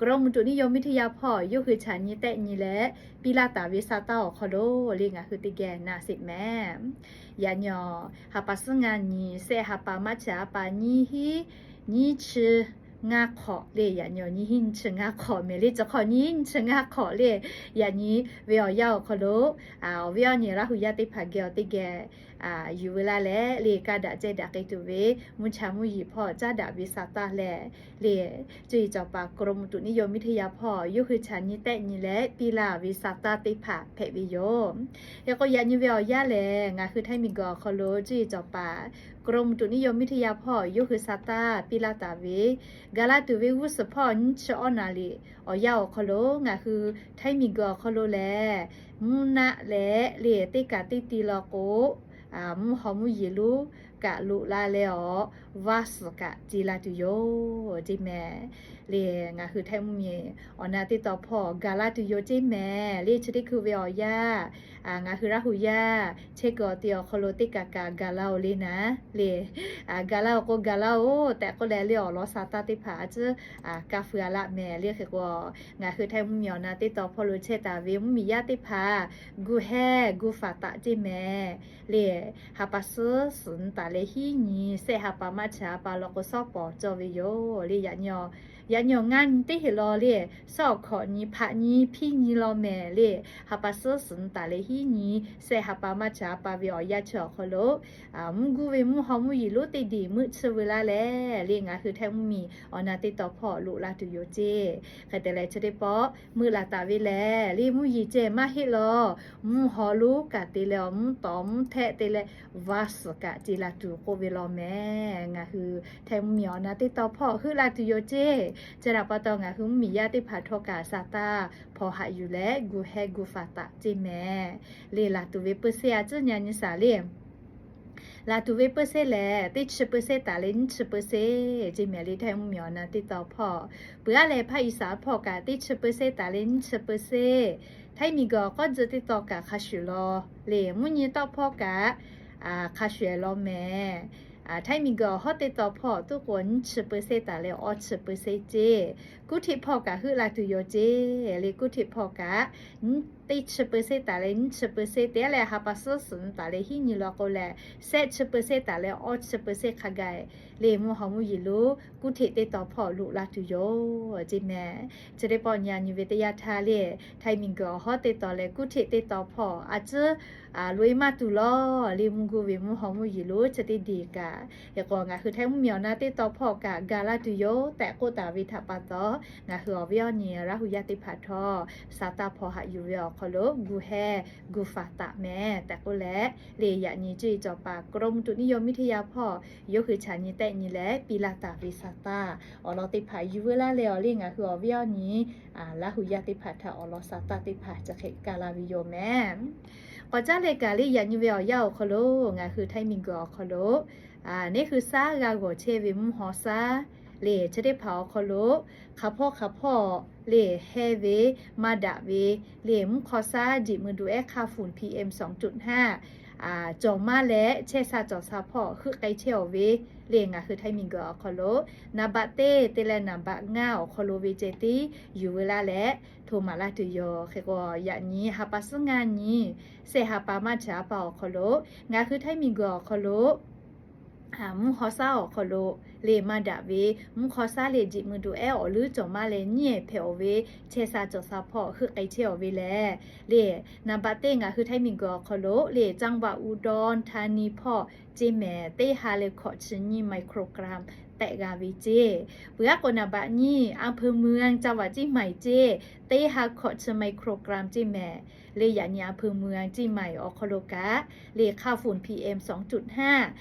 กรมอุตุนิยมวิทยา hpawˇ yawˇ hui chaꞈ nyi tehˆ nyi leh piˇ laˇ taˍ ve sa taˇ awˬ hk'aw lo le ngaˬ hui teˇ geh na sheˍ mehˍ. Yaꞈ nyi awˬ ha pa suhˉ ngaˇ nyi sehˆ ha pa March ha pa nyiˇ hinˉ nyiˇ chi ngaˇ hk'awꞈ le, yaꞈ nyi awˬ nyiˇ hinˉ nyiˇ chi ngaˇ hk'awꞈ mehˍ le, chi hk'awꞈ nyiˇ hinˉ nyiˇ chi ngaˇ hk'awꞈ le, yaꞈ nyi ve awˬ yanˇ awˬ hk'aw lo awˬ viˉ awˬ nyi Laˇ hu yaˇ teˇ hpaˍ geh awˬ teˇ geh yuˬ veu laˇ leh le, kaˇ daꞈ cehˇ daꞈ k'ai tuˬ ve mvuhˇ cha mvuhˇ yeˬ hpawˇ caˉ daꞈ ve sa taˇ leh le, cuˇ yiˍ cawˬ paˍ กรมอุตุนิยมวิทยา hpawˇ yawˇ hui chaꞈ nyi tehˆ nyi leh piˇ laˇ ve sa taˇ teˇ hpaˍ hpehꞈ ve yoˬ. Hk'e k'o yaꞈ nyi ve awˬ yanˇ lehˬ, ngaˬ hui Htaiˇ miˬguiˬ awˬ hk'aw lo cuˇ yiˍ cawˬ paˍ กรมอุตุนิยมวิทยา hpawˇ yawˇ hui sa taˇ piˇ laˇ taˍ ve, gaˬ la tuˬ ve g'uˇ suhˍ hpawˇ nyiˇ chi awˇ naˍ riˍ awˬ yanˇ awˬ hk'aw lo ngaˬ hui Htaiˇ miˬguiˬ awˬ hk'aw lo lehˬ, mvuhˇ naˆ leh le teˇ kaꞈ teˇ ti law k'o, mvuhˇ haw mvuhˇ yeˬ lonˉ kaꞈ loꞈ la leh awˬ vaˇ suhˍ kaꞈ ce la tuˬ yoˬ ceˇ mehˍ. Le ngaˬ hui Htaiˇ mvuhˇmiˬ awˬ na teˇ taw hpawˇ gaˬ la tuˬ yoˬ ceˇ mehˍ. Le chi teˇ hkui ve awˬ yanˇ ngaˬ hui Laˇ hu yaˇ chehˇ kuiˬ awˬ te awˬ hk'aw lo teˇ kaꞈ kaꞈ gaˬ la-oˬ le naˍ le, gaˬ la-oˬ k'o gaˬ la-oˬ tehꞈ k'oˆ leh le awˬ lawn sa taˇ teˇ hpaˍ a ciˉ kaˇ feu a laˇ mehˍ. Le hk'e k'o ngaˬ hui Htaiˇ mvuhˇmiˬ awˬ na teˇ taw hpawˇ lo chehˇ taˍ ve mvuhˇmiˬ yaˇ teˇ hpaˍ gu heh gu faˍ taꞈ ceˇ mehˍ. Le ha pa suhˉ suhˍ nyi taˍ leh hiˉ nyi sehˆ ha pa March ha pa law k'o shawˉ pawˍ cawˇ ve yoˬ le. Yaꞈ nyi awˬ ngaˇ nyi teˇ heˍ law le, shawˉ awˬ hkawꞈ nyi hpaꞈ nyi hpiˇ nyi law mehˍ le, ha pa suhˉ suhˍ nyi taˍ leh hiˉ nyi sehˆ ha pa March ha pa ve awˬ yanˇ chi awˬ hk'aw lo mvuhˇ guˇ ve mvuhˇ haw mvuhˇ yeˬ lonˉ teˇ diˬ meuˆ chiˇ veu laˇ leh le ngaˬ hui Htaiˇ mvuhˇmiˬ awˬ na teˇ taw hpawˇ loꞈ la tuˬ yoˬ ceˇ. Hk'e te leh chi teˇ pawˆ meuˆ laˬ taˍ ve lehˬ le mvuhˇ yeˬ ceh maˇ heˆ law, mvuhˇ haw lonˉ kaꞈ te leh awˬ mvuhˇ tawˍ mvuhˇ htehˆ te leh vaˇ suhˍ kaꞈ ce la tuˬ k'oˆ ve law mehˍ. Ngaˬ hui Htaiˇ mvuhˇmiˬ awˬ na teˇ taw hpawˇ heuˆ la tuˬ yoˬ ceˇ. Chi htaꞈ pa taw ngaˬ hui mvuhˇmiˬ yaˇ teˇ hpaˍ htawˇ kaꞈ sa taˇ hpaw haꞈ yuˬ leh gu heh gu faˍ taꞈ ceˇ mehˍ. Le laˬ tuˬ ve เปอร์เซ็นต์ a ciˉ nyi nyi shaˍ le. Laˬ tuˬ ve เปอร์เซ็นต์ lehˬ, teˇ chi เปอร์เซ็นต์ taˍ leh nyiˇ chi เปอร์เซ็นต์ ceˇ mehˍ le Htaiˇ mvuhˇmiˬ awˬ na teˇ taw hpawˇ. Peuˬ aˉ leh hpaˇ Iˉsaˍ hpawˇ kaꞈ teˇ chi เปอร์เซ็นต์ taˍ leh nyiˇ chi เปอร์เซ็นต์. Htaiˇ miˬguiˬ awˬ k'awˇ tcuh teˇ taw kaꞈ hk'a shuˍ law le, mvuhˇ nyi tawˆ hpawˇ kaꞈ hk'a shuˍ law mehˍ. Htaiˇ miˬguiˬ awˬ hawˉ teˇ taw hpawˇ tuˉ k'o nyiˇ chi เปอร์เซ็นต์ taˍ leh awˇ chi เปอร์เซ็นต์ ceˇ. กรุงเทพ hpawˇ kaꞈ heuˆ la tuˬ yoˬ ceˇ le, กรุงเทพ hpawˇ kaꞈ teˇ chi เปอร์เซ็นต์ taˍ leh nyiˇ chi เปอร์เซ็นต์ te aˉ leh ha pa suhˉ suhˍ nyi taˍ leh hiˉ nyi law k'o lehˬ, sehˆ chi เปอร์เซ็นต์ taˍ leh awˇ chi เปอร์เซ็นต์ hk'a gaˬ le mvuhˇ haw mvuhˇ yeˬ lonˉ กรุงเทพ teˇ taw hpawˇ loꞈ la tuˬ yoˬ ceˇ mehˍ. Chi teˇ pawˆ nyi nyi ve teˇ yanˇ htaˇ le, Htaiˇ miˬguiˬ awˬ hawˉ teˇ taw leh กรุงเทพ teˇ taw hpawˇ a ciˉ loꞈ-e maˇ tuˬ law le, mvuhˇ guˇ ve mvuhˇ haw mvuhˇ yeˬ lonˉ chi teˇ diˬ kaꞈ. Hk'e k'o ngaˬ hui Htaiˇ mvuhˇmiˬ awˬ na teˇ taw hpawˇ kaꞈ gaˬ la tuˬ yoˬ tehꞈ k'oˆ taˍ ve htaꞈ pa taw, ngaˬ hui awˬ viˉ awˬ nyi Laˇ hu yaˇ teˇ hpaˍ htawˇ sa taˇ hpaw haꞈ yuˬ ve awˬ hk'aw lo gu heh gu faˍ taꞈ mehˍ tehꞈ k'oˆ leh, le yaꞈ nyi cuˇ yiˍ cawˬ paˍ กรมอุตุนิยมวิทยา hpawˇ yawˇ hui chaꞈ nyi tehˆ nyi leh piˇ laˇ taˍ ve sa taˇ awˬ lawn teˇ hpaˍ yuˬ veu laˇ leh awˬ le ngaˬ hui awˬ viˉ awˬ nyi Laˇ hu yaˇ teˇ hpaˍ htaꞈ awˬ lawn sa taˇ teˇ hpaˍ chi hk'e kaˇ laˇ ve yoˬ mehˍ. K'awꞈ caˉ leh kaꞈ le yaꞈ nyi ve awˬ yanˇ awˬ hk'aw lo ngaˬ hui Htaiˇ miˬguiˬ awˬ hk'aw lo neˉ hui saˉ g'a g'awˬ chehˇ ve mvuhˇ haw saˉ le chi teˇ hpaˍ awˬ hk'aw lo hk'aˬ hpawˇ hk'aˬ hpawˇ le heh ve maˇ daꞈ ve le mvuhˇ hk'aw saˉ jeꞈ mui du ehˉ hk'aˇ funˍ PM สองจุดห้า cawˬ maˇ leh chehˇ sha cawˬ sha hpawˇ heuˆ k'ai chehˇ-oˬ ve le ngaˬ hui Htaiˇ miˬguiˬ awˬ hk'aw lo นัมเบอร์ teˇ te leh นัมเบอร์ ngaˇ awˬ hk'aw lo ve ceh tiˉ yuˬ veu laˇ leh hto maˍ laˇ tuˬ yoˬ. Hk'e k'o yaꞈ nyi ha pa suhˉ ngaˇ nyi sehˆ ha pa March ha pa awˬ hk'aw lo ngaˬ hui Htaiˇ miˬguiˬ awˬ hk'aw lo mvuhˇ hk'aw saˉ awˬ hk'aw lo le maˇ daꞈ ve mvuhˇ hk'aw saˉ le jeꞈ mui du ehˉ awˬ leuˉ cawˬ maˇ leh nyiˉ ehˍ hpehꞈ-oˬ ve chehˇ sha cawˬ sha hpawˇ heuˆ k'ai chehˇ-oˬ ve lehˬ le นัมเบอร์ teˇ ngaˬ hui Htaiˇ miˬguiˬ awˬ hk'aw lo le จังหวัดอุดรธานี hpawˇ ceˇ mehˍ. Teˇ ha leh hkawꞈ chi nyiˇ microgram tehꞈ g'a ve ceˇ. Peuˬ aˉ k'o นัมเบอร์ nyiˇ อำเภอเมือง จังหวัดเชียงใหม่ ceˇ, teˇ ha hkawꞈ chi microgram ceˇ mehˍ. Le yaꞈ nyi อำเภอเมือง เชียงใหม่ awˬ hk'aw lo kaꞈ le hk'aˇ funˍ PM สองจุดห้า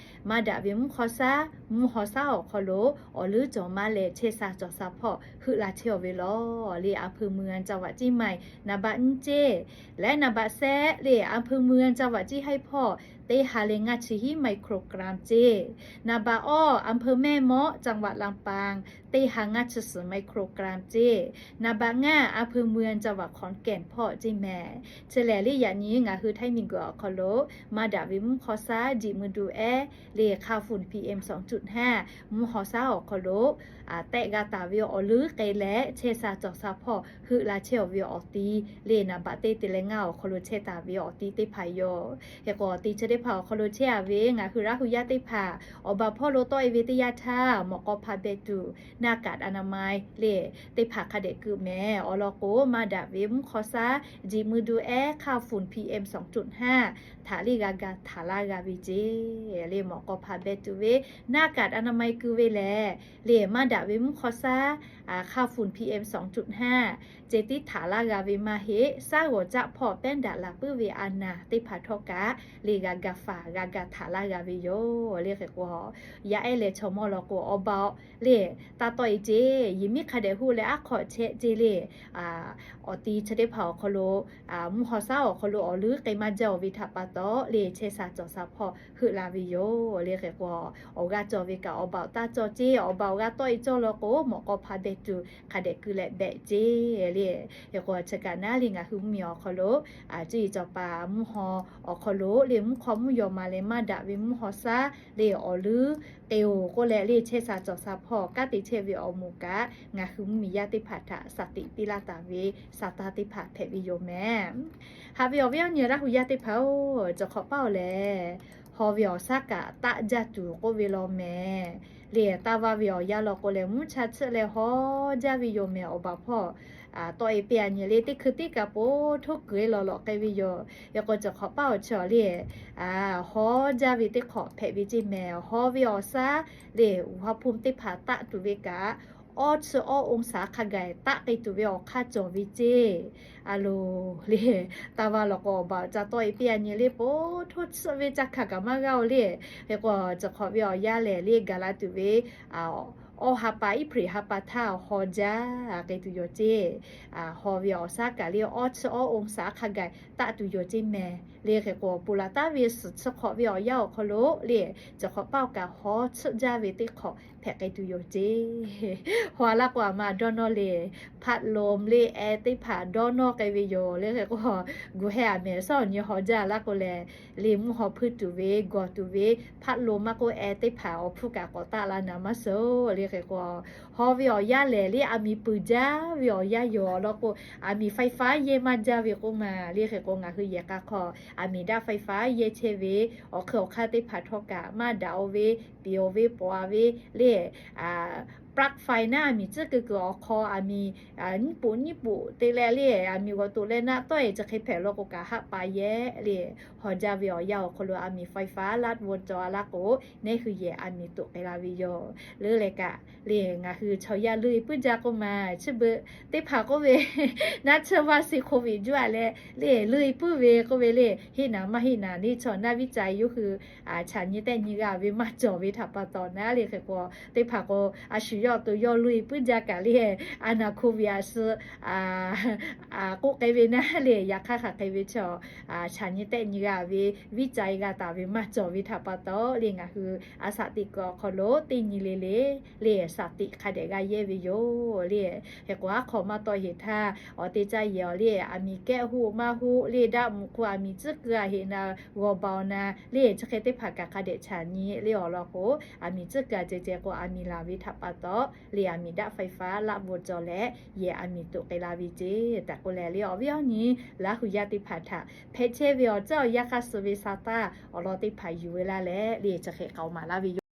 maˇ daꞈ ve mvuhˇ hk'aw saˉ mvuhˇ hk'aw saˉ awˬ hk'aw lo awˬ leuˉ cawˬ maˇ leh chehˇ sha cawˬ sha hpawˇ heuˆ la chehˇ-oˬ ve law. Le อำเภอเมือง จังหวัดเชียงใหม่ นัมเบอร์ nyiˇ ceˇ. Leh นัมเบอร์ shehˆ le อำเภอเมือง จังหวัดเชียงราย hpawˇ teˇ ha leh ngaˇ chi hiˉ microgram ceˇ. นัมเบอร์ awˇ อำเภอแม่เมาะ จังหวัดลำปาง teˇ ha ngaˇ chi suhˍ microgram ceˇ. နံပါတ် ngaˇ อำเภอเมือง จังหวัดขอนแก่น hpawˇ ceˇ mehˍ. Chi lehˬ, leˇ yaꞈ nyi ngaˬ hui Htaiˇ miˬguiˬ awˬ hk'aw lo maˇ daꞈ ve mvuhˇ hk'aw shaˉ jiꞈ mui du ehˉ le hk'a funˍ PM สองจุดห้า mvuhˇ hk'aw shaˉ awˬ hk'aw lo tehˆ g'a taˍ ve awˬ leuˉ k'ai leh, chehˇ sha cawˬ sha hpawˇ heuˆ la chehˇ-oˬ ve awˬ ti le နံပါတ် teˇ te leh ngaˇ awˬ hk'aw lo chehˇ taˍ ve awˬ ti teˇ hpaˍ yoˬ. Hk'e k'o, awˬ ti chi teˇ hpaˍ awˬ hk'aw lo chehˇ-a ve ngaˬ hui Laˇ hu yaˇ teˇ hpaˍ, awˬ baˬ hpawˇ lo tawˆ-e ve teˇ yanˇ htaˇ, mawꞈ k'aw hpa beh tuˬ หน้ากากอนามัย le teˇ hpaˍ hk'a dehꞈ keu mehˍ. Awˬ lawn k'o, maˇ daꞈ ve mvuhˇ hk'aw shaˉ jiꞈ mui du ehˉ hk'a funˍ PM สองจุดห้า htaꞈ leˇ g'a ga htaˍ laˇ g'a ve ceˇ. Le mawꞈ k'aw hpa beh tuˬ ve หน้ากากอนามัย keu ve lehˬ, le maˇ daꞈ ve mvuhˇ hk'aw shaˉ hk'a funˍ PM สองจุดห้า ceh tiˉ htaˍ laˇ g'a ve maˇ heˆ. Shaˉ g'awˬ caˆ hpawˇ pehˉ daꞈ laˬ puiˉ ve a naˍ teˇ hpaˍ htawˇ kaꞈ le g'a ga faˍ g'a ga htaˍ laˇ g'a ve yoˬ. Le hk'e k'o, yaˇ ehˉ leh chaw mawˇ law k'o, awˬ baˬ le taˇ tawˆ-e ceˇ. Yehˬ miˉ hk'a dehꞈ huˆ leh aˉ hk'awꞈ chehˇ ceˇ le. Awˬ ti chi teˇ hpaˍ awˬ hk'aw lo, mvuhˇ hk'aw shaˉ awˬ hk'aw lo awˬ leuˉ k'ai maˇ jaˇ-oˬ ve htaꞈ pa taw le, chehˇ sha cawˬ sha hpawˇ heuˆ la ve yoˬ. Le hk'e k'o, awˬ g'aˇ cawˬ ve kaꞈ awˬ baˬ taˇ cawˬ ceˇ. Awˬ baˬ awˬ g'aˇ tawˆ-e cawˇ law k'o, mawꞈ k'aw hpa beh tuˬ hk'a dehꞈ keu leh behꞈ ceˇ le. Hk'e k'o, chi kaꞈ naˉ le ngaˬ hui mvuhˇmiˬ awˬ hk'aw lo, cuˇ yiˍ cawˬ paˍ mvuhˇ haw awˬ hk'aw lo le mvuhˇ hk'aw mvuhˇ yaw ma leh maˇ daꞈ ve mvuhˇ hk'aw shaˉ le awˬ leuˉ k'ai-oˬ k'oˆ leh le, chehˇ sha cawˬ sha hpawˇ kanˉ te chehˇ ve awˬ moˍ kaꞈ, ngaˬ hui mvuhˇmiˬ yaˇ teˇ hpaˍ htaꞈ shaˍ tiꞈ piˇ laˇ taˍ ve shaˍ taˇ teˇ hpaˍ hpehꞈ ve yoˬ mehˍ. Haꞈ ve awˬ viˉ awˬ nyi Laˇ hu yaˇ teˇ hpaˍ-oˬ, cawˬ hk'awꞈ paˇ-oˬ lehˬ, haw ve awˬ shaˉ kaꞈ taˆ jaˇ tuˬ k'oˆ ve law mehˍ. Le taˇ vaˇ ve awˬ yanˇ law k'o lehˬ, mvuhˇ cha tsuhˆ leh haw jaˇ ve yoˬ mehˍ. Awˬ baˬ hpawˇ tawˆ-e piˇ-a nyi le, teˇ hkui tiˉ kaꞈ po htoˇ kuiˬ-e lawˬ lawꞈ k'ai ve yoˬ. Hk'e k'o, cawˬ hk'awꞈ paˇ awˬ chi awˬ le, haw jaˇ ve teˇ hk'awꞈ hpehꞈ ve ceˇ mehˍ. Haw ve awˬ shaˉ le อุณหภูมิ teˇ hpaˍ taˆ tuˬ ve kaꞈ, awˇ chi awˇ องศา hk'a gaˬ taˆ k'ai tuˬ ve awˬ hk'aˇ cawˬ ve ceˇ. A loˬ le, taˇ vaˇ law k'o awˬ baˬ ca tawˆ-e piˇ-a nyi le, po htoˇ tsuhˆ ve ca hkanˍ kaꞈ maˇ g'aˇ-oˬ le. Hk'e k'o, cawˬ hk'awꞈ ve awˬ yanˇ lehˬ le gaˬ la tuˬ ve awˇ ha pa, iˉ hpreꞈ ha pa htaˇ haw jaˇ k'ai tuˬ yoˬ ceˇ. Haw ve awˬ shaˉ kaꞈ le awˇ chi awˇ องศา hk'a gaˬ taˆ tuˬ yoˬ ceˇ mehˍ. Le hk'e k'o, ponˬ laˬ taˉ ve suhˍ chi hk'awꞈ ve awˬ yanˇ awˬ hk'aw lo le, cawˬ hk'awꞈ paˇ-oˬ kaꞈ haw tsuhˆ jaˇ ve teˇ hk'awꞈ hpehꞈ k'ai tuˬ yoˬ ceˇ. Haw laˇ k'o, aˬ ma dawˇ nawˇ le, พัดลม le, air teˇ hpaˍ dawˇ nawˇ k'ai ve yoˬ. Le hk'e k'o, gu heh aˬ mehˍ shaˉ awˬ nyi haw jaˇ laˇ k'o lehˬ, le mvuhˇ haw hpuiˇ tuˬ ve, gawˬ tuˬ ve, พัดลม maˇ k'oˆ air teˇ hpaˍ awˬ hpfuhˇ kaꞈ k'awꞈ taˆ la naˍ maˇ suh. Le hk'e k'o, haw ve awˬ yanˇ lehˬ le, aˬ miˍ puiˍ jaˇ ve awˬ yanˇ yoˬ. Awˬ lawn k'o, aˬ miˍ ไฟฟ้า yehˇ maˇ jaˇ ve k'oˆ ma. Le hk'e k'o, ngaˬ hui yehˬ k'a hk'aw aˬ miˍ daꞈ ไฟฟ้า yehˇ chehˇ ve awˬ hk'eun awˬ hk'aˇ teˇ hpaˍ htawˇ kaꞈ maˇ daꞈ-o ve, piˍ-o ve, pawꞈ-a ve le, prak fai naˉ aˬ miˍ tcuhˉ keu kuiˬ awˬ hk'aw aˬ miˍ nyiˇ poꞈ nyiˇ poꞈ te leh le, aˬ miˍ g'awˬ toꞈ leh naˆ tawˆ-e chi hk'e hpehꞈ law k'o kaꞈ haˆ pa yehˇ le. Haw jaˇ ve awˬ yanˇ awˬ hk'aw lo aˬ miˍ ไฟฟ้า ลัดวงจร laˇ k'o, neˇ hui yehˬ aˬ miˍ toꞈ k'ai la ve yoˬ. Leuˉ leh kaꞈ le, ngaˬ hui chaw yaˇ leuˆ-e puiˉ jaˇ k'oˆ ma. Chi beuꞈ teˇ hpaˍ k'oˆ ve, naˆ tsuhˇ vaˇ si โควิด juˇ-a leh le leuˆ-e puiˉ ve k'oˆ ve le, heˆ naˍ maˇ heˆ naˍ neˇ chaw naˆ viˉ ca yawˇ hui chaꞈ nyi tehˆ nyi g'a ve maˇ cawˬ ve htaꞈ pa taw naˉ le hk'e k'o, teˇ hpaˍ k'o, a shu yawˇ to yawˇ leuˆ-e puiˉ jaˇ kaꞈ le, a naˍ โควิด a suh k'oˆ k'ai ve naˉ le, yaꞈ hk'aˇ hk'aˬ hk'e ve chaw chaꞈ nyi tehˆ nyi g'a ve, viˉ ca-e g'a taˍ ve maˇ cawˬ ve htaꞈ pa taw le, ngaˬ hui a shaˍ tiꞈ kuiˬ awˬ hk'aw lo teˇ nyi le le le shaˍ tiꞈ hk'a dehꞈ g'a yehˇ ve yoˬ le. Hk'e k'o, aˉ hk'aw maˇ tawˆ-e heˍ htaˇ, awˬ te caˇ yehˬ awˬ le aˬ miˍ kehˉ hoˆ maˇ hoˆ le, daˆ mvuhꞈ k'o aˬ miˍ tcuhˉ keu-a heˍ naˍ, g'awˬ baˬ-oˬ naˍ le, chi hk'e teˇ hpaˍ kaꞈ hk'a dehꞈ chaꞈ nyi le awˬ lawn k'o, aˬ miˍ tcuhˉ keu-a ceh ceh k'o aˬ miˍ laˬ ve htaꞈ pa taw le, aˬ miˍ daˆ ไฟฟ้า ลัดวงจร leh yehˬ aˬ miˍ toꞈ k'ai la ve ceˇ tehꞈ k'oˆ leh le, awˬ viˉ awˬ nyi Laˇ hu yaˇ teˇ hpaˍ htaꞈ hpehꞈ chehˇ ve awˬ ceuˬ awˬ yanˇ hk'aˇ suh ve shaˍ taˇ awˬ lawn teˇ hpaˍ yuˬ ve laˇ leh le, chi hk'e k'aoˍ maˍ laˇ ve yoˬ.